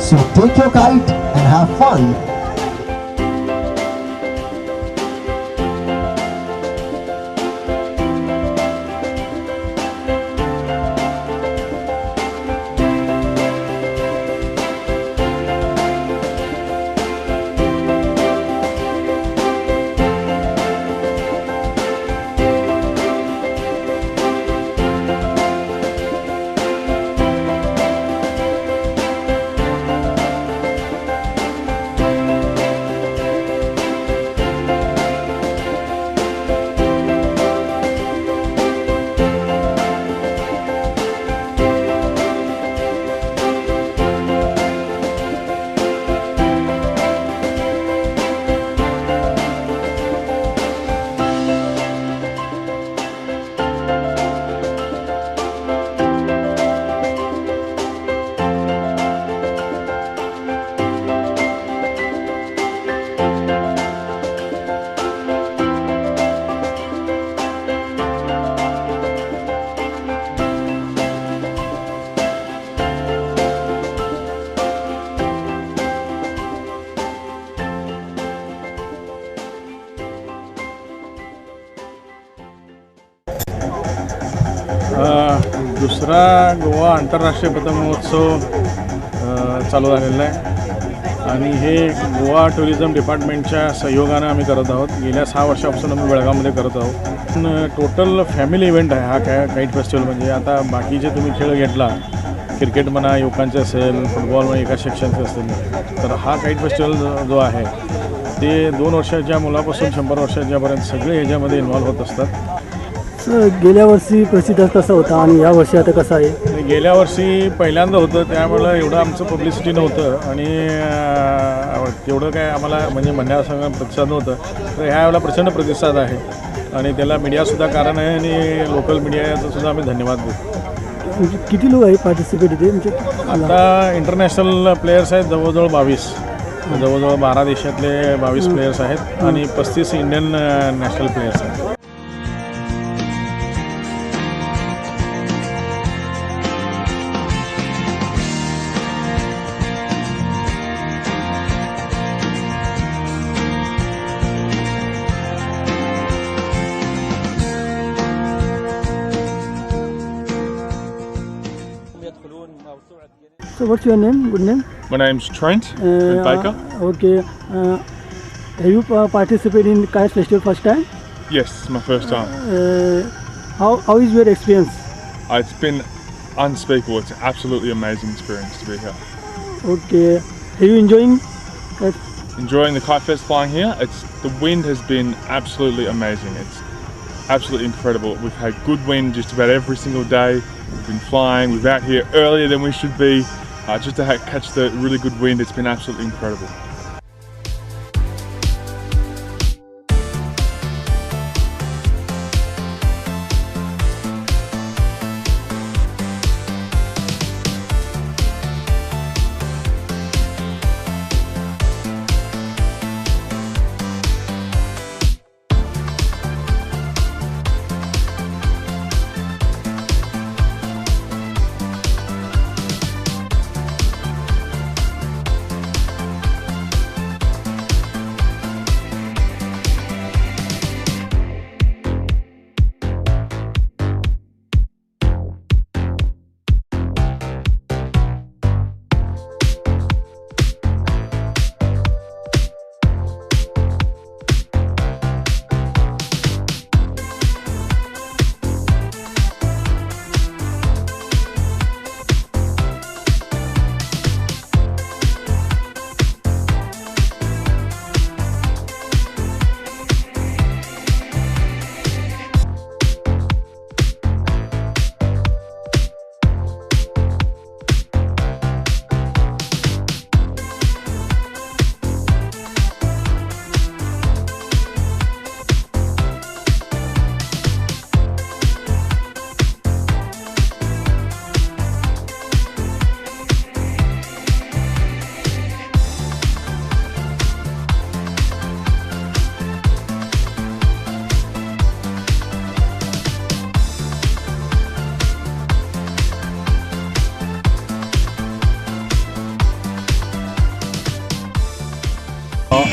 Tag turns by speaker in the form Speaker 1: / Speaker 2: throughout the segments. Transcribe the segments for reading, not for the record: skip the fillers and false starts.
Speaker 1: So take your kite and have fun.
Speaker 2: दुसरा गोवा आंतरराष्ट्रीय पतंग महोत्सव चालू झालेला आहे आणि हे गोवा टुरिझम डिपार्टमेंटच्या सहयोगानं आम्ही करत आहोत. गेल्या 6 वर्षापासून आम्ही बेळगावमध्ये करत आहोत. टोटल फॅमिली इव्हेंट आहे हा काय काईट फेस्टिवल. म्हणजे आता बाकीचे तुम्ही खेळ घेतला, क्रिकेट म्हणा युवकांचे असेल, फुटबॉल म्हणा एका सेक्शनचे असेल, तर हा काईट फेस्टिवल जो आहे ते 2 वर्षाच्या मुलापासून 100 वर्षाच्यापर्यंत सगळे ह्याच्यामध्ये इन्व्हॉल्व होत असतात.
Speaker 3: सर, गेल्या वर्षी प्रतिसाद कसा होता आणि या वर्षी आता कसा आहे?
Speaker 2: गेल्या वर्षी पहिल्यांदा होतं, त्यामुळं एवढं आमचं पब्लिसिटी नव्हतं आणि तेवढं काय आम्हाला म्हणजे म्हणण्यासंग प्रतिसाद नव्हतं. तर ह्या वेळेला प्रचंड प्रतिसाद आहे आणि त्याला मीडियासुद्धा कारण आहे आणि लोकल मीडियाचा सुद्धा आम्ही धन्यवाद देतो.
Speaker 3: म्हणजे किती लोक आहे पार्टिसिपेट इथे म्हणजे?
Speaker 2: आता इंटरनॅशनल प्लेयर्स आहेत जवळजवळ 22, जवळजवळ 12 देशातले 22 प्लेयर्स आहेत आणि 35 इंडियन नॅशनल प्लेयर्स आहेत.
Speaker 3: So what's your name? Good name?
Speaker 4: My name's Trent Baker.
Speaker 3: Okay. Have you participated in Kite Festival first time?
Speaker 4: Yes, it's my first time.
Speaker 3: How is your experience?
Speaker 4: It's been unspeakable. It's an absolutely amazing experience to be here.
Speaker 3: Okay. Are you enjoying kite?
Speaker 4: Enjoying the Kite Fest flying here. The wind has been absolutely amazing. It's absolutely incredible. We've had good wind just about every single day. We've been flying. We're out here earlier than we should be, just to catch the really good wind. It's been absolutely incredible.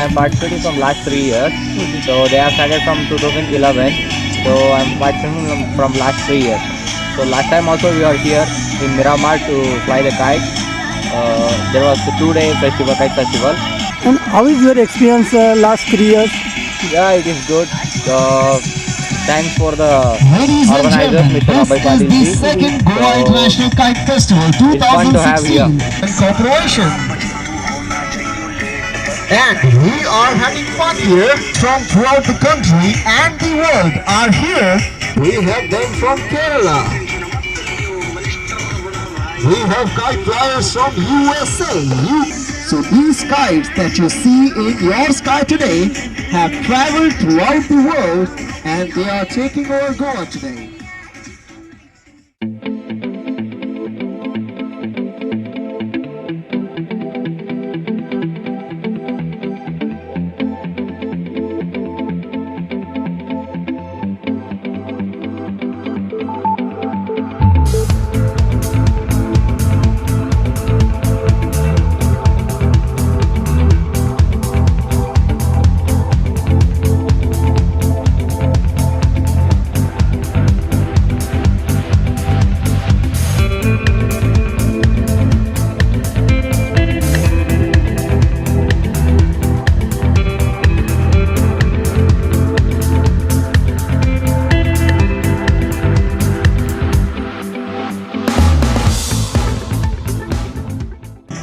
Speaker 5: I'm participating from last 3 years. So they have started from 2011. So I'm participating from last 3 years. So last time also we are here in Miramar to fly the kite. There was a 2-day festival, kite festival.
Speaker 3: And how is your experience last 3 years?
Speaker 5: Yeah, it is good. Thanks for the
Speaker 1: Ladies and
Speaker 5: organizers,
Speaker 1: gentlemen,
Speaker 5: Mr.
Speaker 1: this
Speaker 5: Abhay
Speaker 1: is
Speaker 5: Patil
Speaker 1: the
Speaker 5: ji.
Speaker 1: second Goa
Speaker 5: So,
Speaker 1: International Kite Festival
Speaker 5: it's fun to have here.
Speaker 1: 2016 in cooperation. And we are having fun here from throughout the country and the world are here. We have them from Kerala. We have kite flyers from USA. So these kites that you see in your sky today have traveled throughout the world and they are taking over Goa today.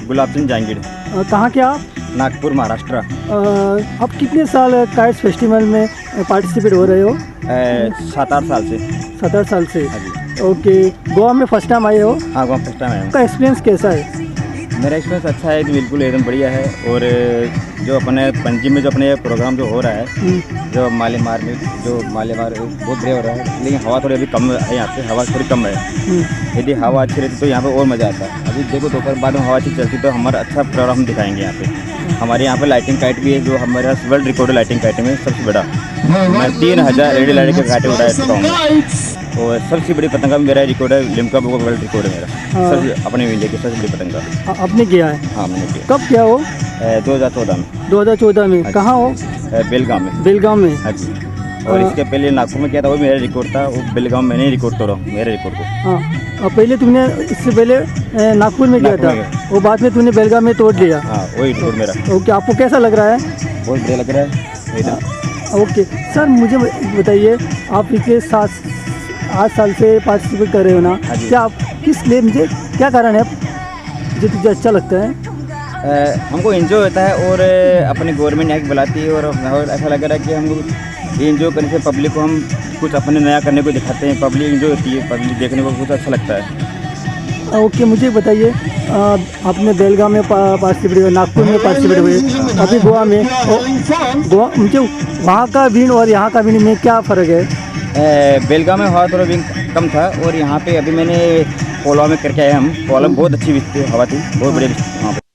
Speaker 6: Gulab Singh Jangid.
Speaker 3: कहाँ K आप?
Speaker 6: नागपुर, महाराष्ट्र।
Speaker 3: आप कितने साल kites festival में participate हो रहे हो?
Speaker 6: 7-8 साल से।
Speaker 3: 7-8 साल से।
Speaker 6: हाँ जी।
Speaker 3: ओके, गोवा में फर्स्ट टाइम आए हो?
Speaker 6: हाँ, गोवा फर्स्ट टाइम आया हूँ।
Speaker 3: आपका एक्सपीरियंस कैसा है?
Speaker 6: मेरा एक्सपीरियंस अच्छा है, बिल्कुल एकदम बढ़िया है। और जो अपने पणजी में जो अपने प्रोग्राम जो हो रहा है, जो मालेमार में, जो मालेमार बहुत बढ़िया हो रहा है, लेकिन हवा थोड़ी अभी कम है यहाँ पे, हवा थोड़ी कम है। यदि हवा अच्छी रहती तो यहाँ पे और मज़ा आता है। अभी देखो दोपहर बाद में हवा अच्छी चलती तो हमारा अच्छा प्रोग्राम हम दिखाएंगे यहाँ पे। हमारे यहाँ पे लाइटिंग काइट भी है, जो हमारा वर्ल्ड रिकॉर्ड है लाइटिंग काइट में सबसे बड़ा। मैं 3000 एलईडी लाइट के काइट उड़ाया चुका हूँ। और सबसे बड़ी पतंगा मेरा रिकॉर्ड है, लिम्का बुक वर्ल्ड रिकॉर्ड है मेरा। सबसे अपने इंडिया की सबसे बड़ी पतंगा।
Speaker 3: आपने किया है?
Speaker 6: हाँ, मैंने किया।
Speaker 3: कब किया वो?
Speaker 6: 2014 में।
Speaker 3: 2014 में।
Speaker 6: हाँ।
Speaker 3: कहाँ हो?
Speaker 6: बेलगांव में।
Speaker 3: बेलगांव में।
Speaker 6: हाँ जी। और इसके पहले नागपुर में किया था, वो मेरा रिकॉर्ड था। वो बेलगांव मैंने ही रिकॉर्ड तोड़ा, मेरे रिकॉर्ड को।
Speaker 3: हाँ, और पहले तुमने इससे पहले नागपुर में किया
Speaker 6: नागपुर
Speaker 3: था,
Speaker 6: में।
Speaker 3: वो बाद में तुमने बेलगांव में तोड़ लिया।
Speaker 6: हाँ, वही रिकॉर्ड मेरा।
Speaker 3: ओके, आपको कैसा लग रहा है?
Speaker 6: बहुत बढ़िया लग रहा है एकदम।
Speaker 3: ओके सर, मुझे बताइए, आप पिछले 7-8 साल से पार्टिसिपेट कर रहे हो ना?
Speaker 6: हाँ जी।
Speaker 3: क्या आप किस लिए, मुझे क्या कारण है जो तुझे अच्छा लगता है?
Speaker 6: हमको एंजॉय होता है और अपनी गवर्नमेंट यहाँ की बुलाती है और ऐसा लग रहा है कि हम एंजॉय करने से पब्लिक को हम कुछ अपने नया करने को दिखाते हैं। पब्लिक एंजॉय होती है, पब्लिक देखने को कुछ अच्छा लगता है।
Speaker 3: ओके, मुझे बताइए, आपने बेलगांव में पार्टिसिपेट हुए, नागपुर में पार्टिसिपेट हुए, अभी गोवा में। गोवा मुझे वहाँ का विंड और यहाँ का विंड में क्या फ़र्क है?
Speaker 6: बेलगांव में हवा थोड़ा विंड कम था और यहाँ पे अभी मैंने कोलवा में करके आया हम। कोलवा में बहुत अच्छी हवा थी, बहुत बढ़िया वहाँ पे।